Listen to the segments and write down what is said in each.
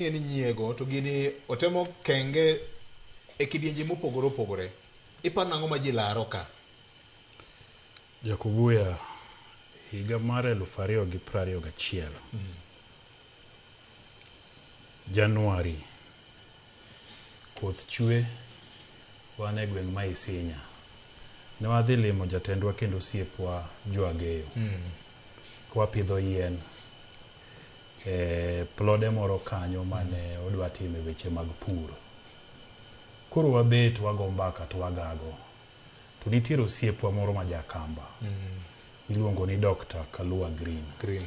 En nyiego to gini otemo kenge e kidienje mopogore opogore. Iparo nang'o ma ji laro ka? Jakubuya, higa mar 2021, Januari, koth chwe, wan e gweng' ma Isinya. Ne wadhi limo jatendwa kendo osiepwa Joe Ageyo. Kwapidho yien e plode moro kanyo mane odwa time weche mag pur. Koro wabet wago mbaka to wagago. To nitiere osiepwa moro ma jakamba. Iluongo ni Dr. Kalua Green. Green.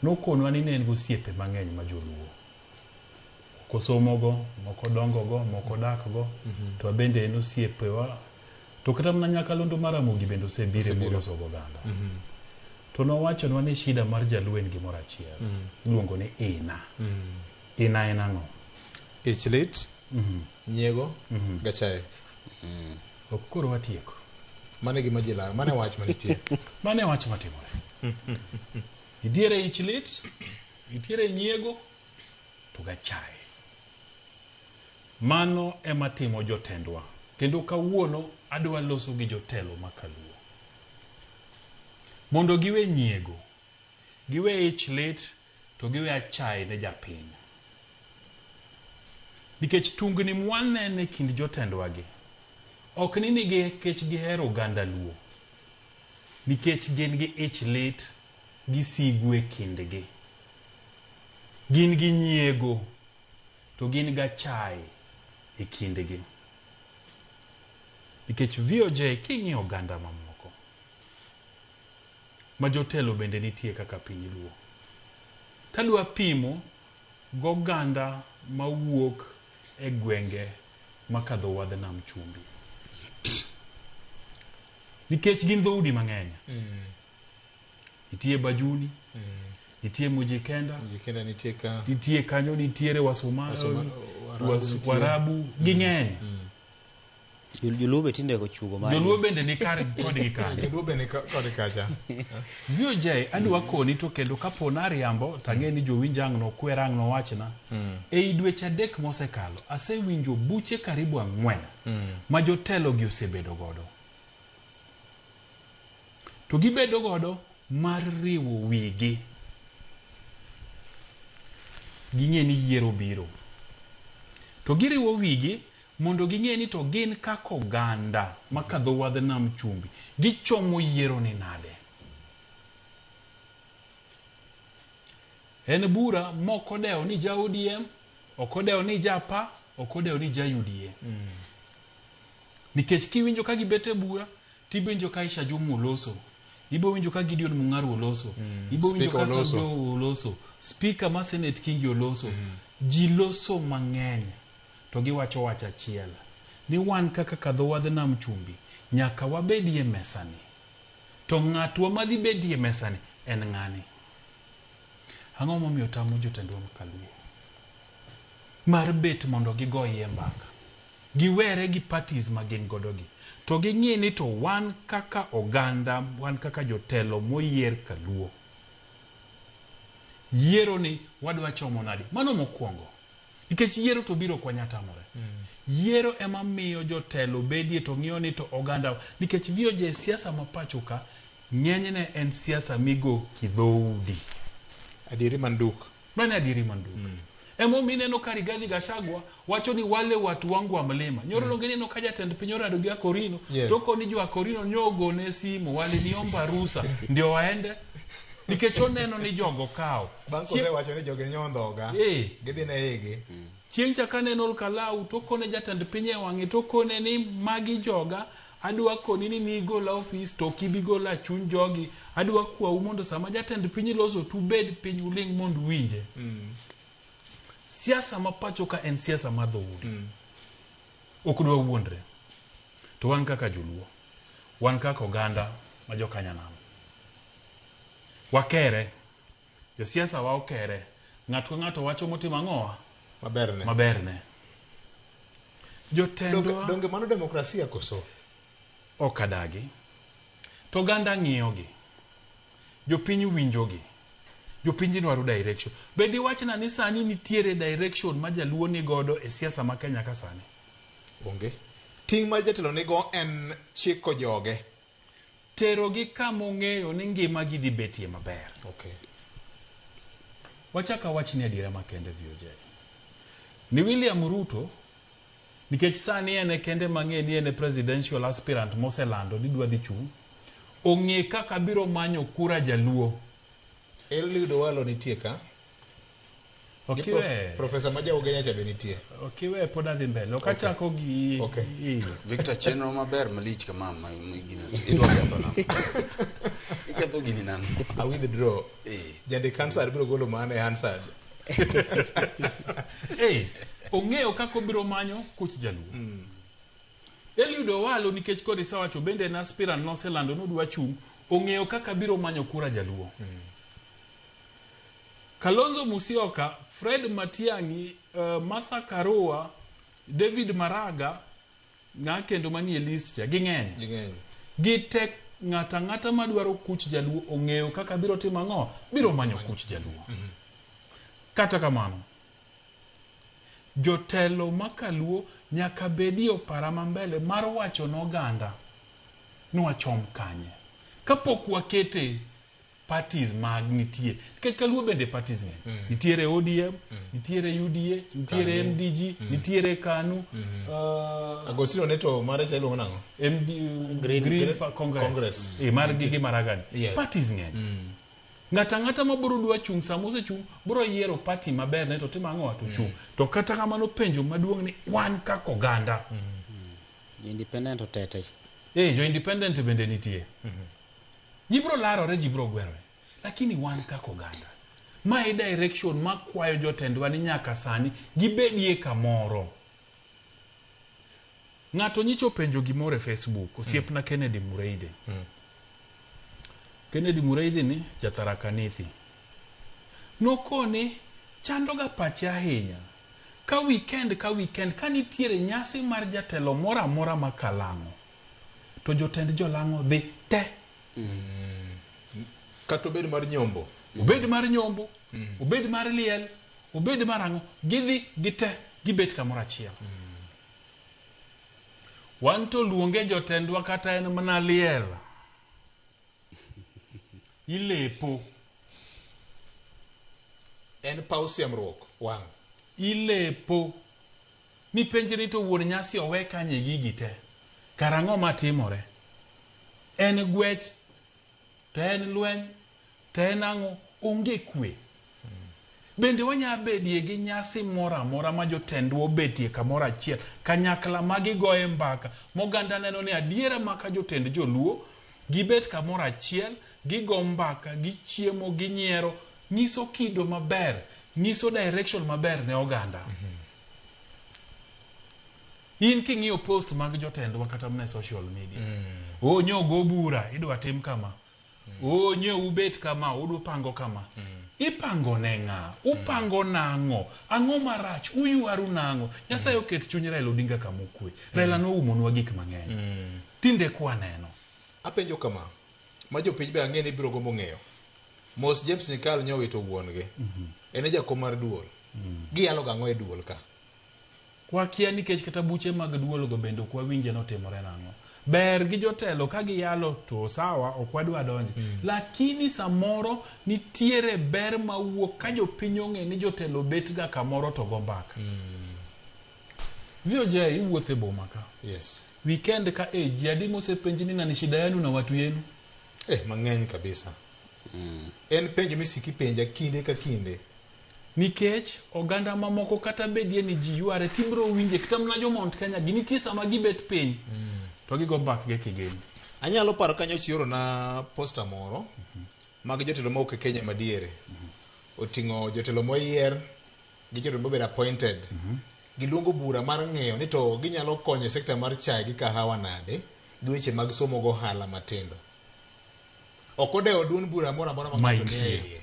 Nokonwa ni ne en gosiepe mang'eny ma joluo. Moko somogo, moko dongogo, moko dakgo, to bende en osiepewa. To kata mana nyakalondo mar Ramogi bende osebire Osebiro. moloso goganda. To nowachonwa ni shida mar jaluo en gimoro achiel. Iluongo ni ina. Ina en ang'o? Ich lit, nyiego, gachaye. Ok koro watieko. Mano e gima ji laro. Mano e wach manitie. Mano e wach matimore. Nitiere ich lit, nitiere nyiego, to gachaye. Mano ema timo jotendwa. Kendo kawuono adwa loso gi jotelo ma kaluo. Mondo giwe nyiego, giwe ich lit, to giwe achaye ne japiny. Nikech tungni mwaneno e kind jotendwa gi, ok ni nikech gihero oganda luo, nikech gin gi ich lit gi sigu e kindgi. Gin gi nyiego to gin gachaye e kindgi. Nikech VOJ king'iyo oganda mamoko ma jotelo bende nitie kaka piny luo. Tadwa pimo goganda mawuok e gwenge makadho wadh nam chumbi. Nikech gin dhoudi mang'eny. Nitie Bajuni, nitie Mujikenda, Jikenda nitie ka. nitie kanyo nitiere Wasoma, Wasoma- Warabu nitie. Warabu ging'eny. Joluo be tinde ochuogo margi. Joluo bende ni kar kodgi kanyo. Joluo be ni kod kacha. VOJ adwa koni to kendo kapo nariambo to ang'e ni jowinj ang' nokwer ang' nowachna. Ei dweche 3 mosekalo asewinjo buche karibu 4 ma jotelo gi osebedo godo. To gibedo godo mar riwo wigi. Ging'e ni yiero biro. To giriwo wigi mondo ging'e ni to gin kaka oganda makadho wadh nam chumbi gichomo yiero ni nade. En bura mok odewo ni ja ODM, ok odewo ni ja PA, ok odewo ni ja UDA. Nikech kiwinjo ka gibet e bura, tiwinjo ka Aisha Jumwa oloso, ibo winjo ka Gideon Mung'aru oloso, ibo winjo Speaker ka oloso. Sam oloso, Speaker ma Senate Kingi oloso. Ji loso mang'eny to giwacho wach achiel ni wan kaka kadho wadh nam chumbi nyaka wabedie mesani. To ng'atwa madhi bedie mesani en ng'ani. Ang'o momiyo tamo jotendwa ma kaluo mar bet mondo gigoyie mbaka? Giwere gi parties ma gin godo gi. To ging'i ni to wan kaka oganda, wan kaka jotelo moyier kaluo. Yiero ni wadwa chomo nadi? Mano mokwongo. Nikech yiero to biro ok wanyal tamore. Yiero ema miyo jotelo bedie to ng'iyo ni to oganda nikech VOJ siasa ma pacho ka ng'enyne en siasa migo kidhoudi. Adieri manduk. Mano adieri manduk. Emomiyo ineno ka Rigathi Gachagua wacho ni wale watu wangu wa mlima. Nyoro donge ineno ka jatend piny orado gi Akorino. Yes. To koni jo Akorino nyogone simu waliniomba ruhusa ndio waende. Nikech oneno ni jogo kawo. Bang' kosewacho ni jogi nyondhoga. Gidhi ne igi. Chieng' cha kaneno Olkalau to kone jatend piny e wang'e to kone ni magi joga adwa koni ni nigola ofis to ok ibi gola chuny jogi adwa kwau mondo sama jatend piny loso to ubed piny uling' mondo uwinje. Siasa ma pacho ka en siasa mar dhoudi. Ok dwa wuondre. To wan kaka joluo, wan kaka oganda ma jokanyanam, wakere, josiasa wa okere, ng'ato ka ng'ato wacho motimo ang'owa? Maberne. Maberne. Jotendwa Donge mano demokrasia koso? Ok adagi. To oganda ng'iyogi. Jopiny winjogi. Jopiny dwaro direction. Be diwachna ni sani nitiere direction ma jaluo ni godo e siasa ma Kenya ka sani? Onge. Ting' ma jatelo nigo en chiko joge. Terogi kama ong'eyo ni ngima gi dhi betie maber. Okay. Wachak awach ni adiera makende VOJ. Ni William Ruto, nikech sani en e kende mang'e ni en e presidential aspirant moselando ni dwa dhi chung', ong'e kaka biro manyo kura jaluo. Eliud Owalo nitie ka. Gi Profesa ma ja Ugenya cha be nitie. Okiwe pod adhi mbele. Ok achako gi Okay. Victor, chenro maber malich kama ma gini idwa ketho nang'o? Iketho gini nang'o? I withdraw. Jandik Hansard biro golo mana e Hansard. Hey, ong'eyo kaka obiro manyo kuch jaluo. Eliud Owalo nikech kod isewacho bende en aspirant noselando nodwa chung', ong'eyo kaka biro manyo kura jaluo. Kalonzo Musyoka, Fred Matiang'i, Martha Karua, David Maraga, ng'a kendo manie list cha, ging'eny. Ging'eny. Gitek ng'ata ng'ata madwaro kuch jaluo ong'eyo kaka biro timo ang'o? Biro manyo kuch jaluo. Kata kamano, jotelo makaluo nyaka bedie opara mambele mar wacho n'oganda ni wachom kanye. Kapok wakete parties mag nitie. Nikech kaluo bende parties ng'eny. Nitiere ODM, nitiere UDA, nitiere MDG, nitiere KANU, Agostino Neto mare cha iluongo nang'o? MD, Green- Green Congress. Congress. Mar gi Maraga ni. Yes. Parties ng'eny. Ng'ata ang'ata ma biro dwa chung' sama osechung' biro yiero party maber ne to timo ang'o to chung'. To kata kamano penjo maduong' ni wan kaka oganda. Independent otete. Jo independent bende nitie. Ji biro larore, ji biro gwerore. Lakini wan kaka oganda. Ma e direction ma kwayo jotendwa ni nyaka sani gibedie kamoro. Ng'ato nyicho penjo gimoro e Facebook, osiepna Kennedy Mureide. Kennedy Mureide ni jatharaka nithi. Nokone chandoga pache ahinya. Ka weekend ka weekend ka nitiere nyasi mar jatelo moro amora ma Kalang'o, to jotend jolang'o dhi te. Kata obed mar nyombo. Obed mar nyombo, obed mar liel, obed mar ang'o, gidhi gite, gibet kamoro achiel. Wan to luonge jotendwa kata en mana liel. Ilepo. En paw siemruok wang'. Ilepo. Mipenjri ni to wuon nyasi owe kanye gigi te. Karang'o matimore? En gwech, to en lweny, to en ang'o? Onge kwe. Bende wanya bedie gi nyasi moro amora ma jotendwa obetie kamoro achiel, kanyakla ma gigoye mbaka, moganda neno ni adiera ma ka jotend joluo gibet kamoro achiel, gigo mbaka, gichiemo, ginyiero, nyiso kido maber, nyiso direction maber ne oganda. In king'iyo post mag jotendwa kata mana e social media, o nyo go bura, idwa tim kama. O nyo ubet kama, udwa pango kama. Ipango ne ng'a? Upango nang'o? Ang'o marach? Uywaru nang'o? Nyasaye oket chuny Raila Odinga kama okwe. Raila noumonwa gik mang'eny. Tinde kwaneno. Apenjo kama, ma jopiny be ang'e ni biro gombo ng'eyo. Mos James Nyikal nyowito wuon-gi. En e jakom mar duol. Giyalo gang'o e duol ka? Wakia nikech kata buche mag duol go bende ok wawinje notimore nang'o. Ber gi jotelo ka giyalo to sawa, ok wadwa donjo. Lakini samoro nitiere ber mawuok ka jopiny ong'e ni jotelo bet ga kamoro to go mbaka. VOJ iwuotho e boma ka. Yes. Weekend ka ji adi mosepenji ni nani shida yenu na watu yenu? Mang'eny kabisa. En penjo misiki penja kinde ka kinde. Nikech oganda mamoko kata bedie ni ji yware tibiro winje kata mana jo Mount Kenya gi nitie sama gibet piny. To gigo mbak gi kigin. Anyalo paro kanyo chioro na posta moro mag jotelo mawuok e Kenya madiere. Oting'o jotelo moyier gi jotelo mobedo appointed. Giluongo bura mar ng'eyo ni to ginyalo konyo e sekta mar chai gi kahawa nade gi weche mag somo go ohala matindo. Ok odewo duond bura moro amora ma ng'ato nie iye.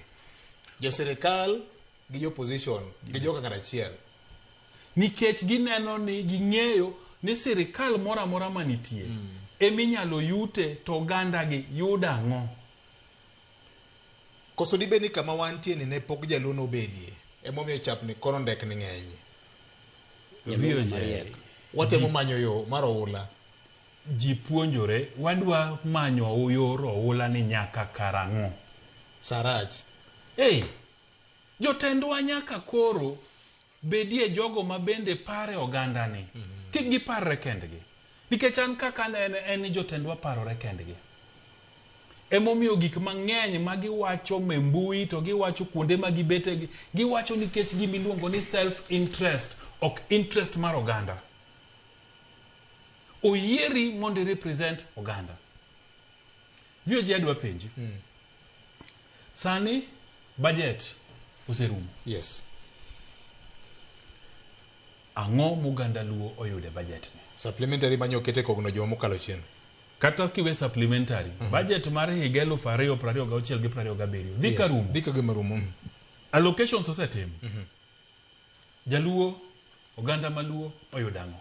Jo sirikal gi jo opposition gi joka kar achiel. Nikech gineno ni ging'eyo ni sirikal moro amora manitie eminyalo yute to oganda gi yudo ang'o. Koso dibed ni kama wantie ni ne pok jaluo nobedie, emomiyo chapni koro ndekni ng'eny. Jaluo VOJ. mariek. Watemo manyo yo mar oula. Ji puonjore, wadwa manyo yor oula ni nyaka karang'o. Sarach. Ei, jotendwa nyaka koro bedie jogo ma bende pare ogandani. Kik giparre kendgi. Nikech an kaka anene en ni jotendwa parore kendgi. Emomiyo gik mang'eny ma giwacho e mbui to giwacho kuonde ma gibete, giwacho nikech gima iluongo ni self interest, ok interest mar oganda. Oyieri mondo i represent oganda. VOJ adwa penji. Sani budget oserumo. Yes. Ang'o moganda Luo oyudo e budget ni? Supplementary manyo okete kogno juma mokalo chien. Kata kiwe supplementary, budget mar higa 2026 gi 27 dhi ka rumo. Dhi ka gima rumo. Allocations osetim. Jaluo, oganda maluo oyudo ang'o?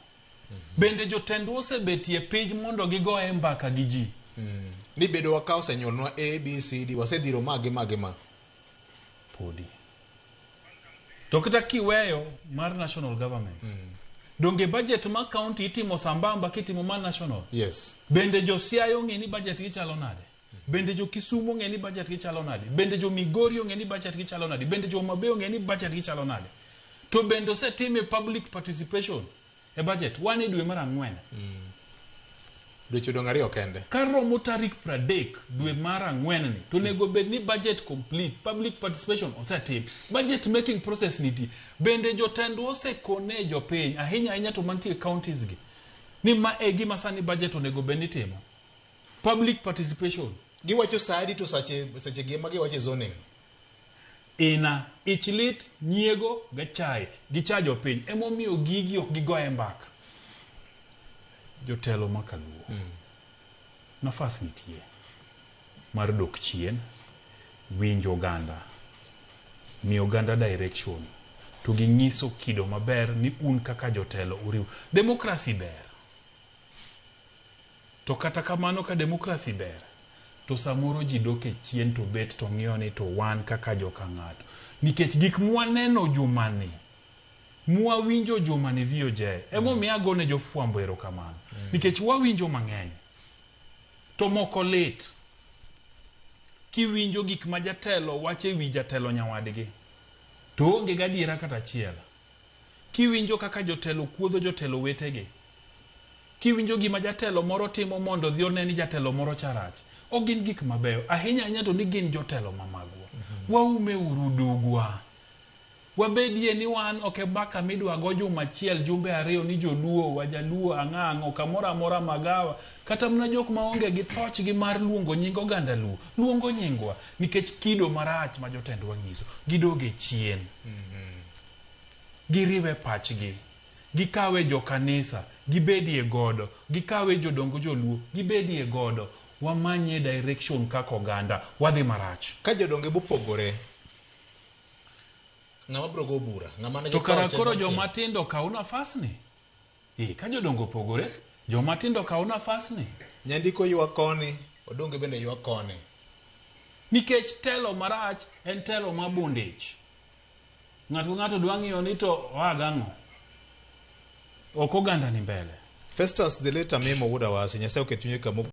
Bende jotendwa osebetie piny mondo gigoye mbaka gi ji. Ni bedo wa ka osenyuolnwa A, B, C, D, wasedhiro ma gi ma gi ma. Podi. To kata kiweyo mar national government. Donge budget ma county itimo sambamba kitimo mar national? Yes. Bende jo Siaya ong'e ni budget gi chalo nade? Bende jo Kisumu ong'e ni budget gi chalo nade? Bende jo Migori ong'e ni budget gi chalo nade? Bende jo Homa Bay ong'e ni budget gi chalo nade? To bende osetime public participation e budget. Wan e dwe mar ang'wen. Dweche odong' ariyo kende. Ka romo tarik 30 dwe mar ang'wen ni, to onego bed ni budget complete, public participation osetim, budget making process nitie. Bende jotendwa osekone jopiny, ahinya ahinya to mantie counties gi, ni ma e gima sani budget onego bed ni timo. Public participation. Giwacho saa adi to sache seche gi ema giwacho zoning. Ina, ich lit, nyiego, gachaye, gicha jopiny. Emomiyo gigi ok gigoye mbaka. Jotelo ma kaluo. Nafas nitie mar dok chien, winjo oganda, miyo oganda direction, to ging'iso kido maber ni un kaka jotelo uriw. Demokrasi ber. To kata kamano ka demokrasi ber, to samoro ji dok e chien to bet to ng'iyo ni to wan kaka joka ng'ato. Nikech gik mwaneno jumani, mwawinjo jumani VOJ, emomiyo agone jofwambo erokamano. Nikech wawinjo mang'eny, to moko lit. Kiwinjo gik ma jatelo wacho ewi jatelo nyawadgi, to onge gadiera kata achiel. Kiwinjo kaka jotelo kuodho jotelo wetegi, kiwinjo gima jatelo moro timo mondo odhi one ni jatelo moro cha rach, ok gin gik mabeyo. Ahinya ahinya to ni gin jotelo ma magwa. Waume uru dugwa. Wabedie ni wan ok e mbaka midwa go juma achiel, jumbe ariyo ni joluo, wajaluo, ang'a ang'o, kamoro amora magawa. Kata mana jok maonge gi thochgi mar luongo nying oganda luo, luongo nyingwa nikech kido marach ma jotendwa nyiso. Gidoge chien. Giriwe pachgi. Gikawe jokanisa, gibedie godo. Gikawe jodong joluo, gibedie godo. Wamanye direction kaka oganda, wadhi marach. Ka jodonge bopogore, ng'ama biro go bura? Ng'ama nigi To kara thoche koro mar joma tindo kaw nafasni. Ka jodongo opogore, joma tindo kaw nafasni. Nyandiko ywak koni, Odonge bende ywak koni. Nikech telo marach en telo ma bundich. Ng'ato ka ng'ato dwa ng'iyo ni to oa gang'o. Ok oganda ni mbele. Festus the late Amimo Wuod Awasi, Nyasaye oket chunye kama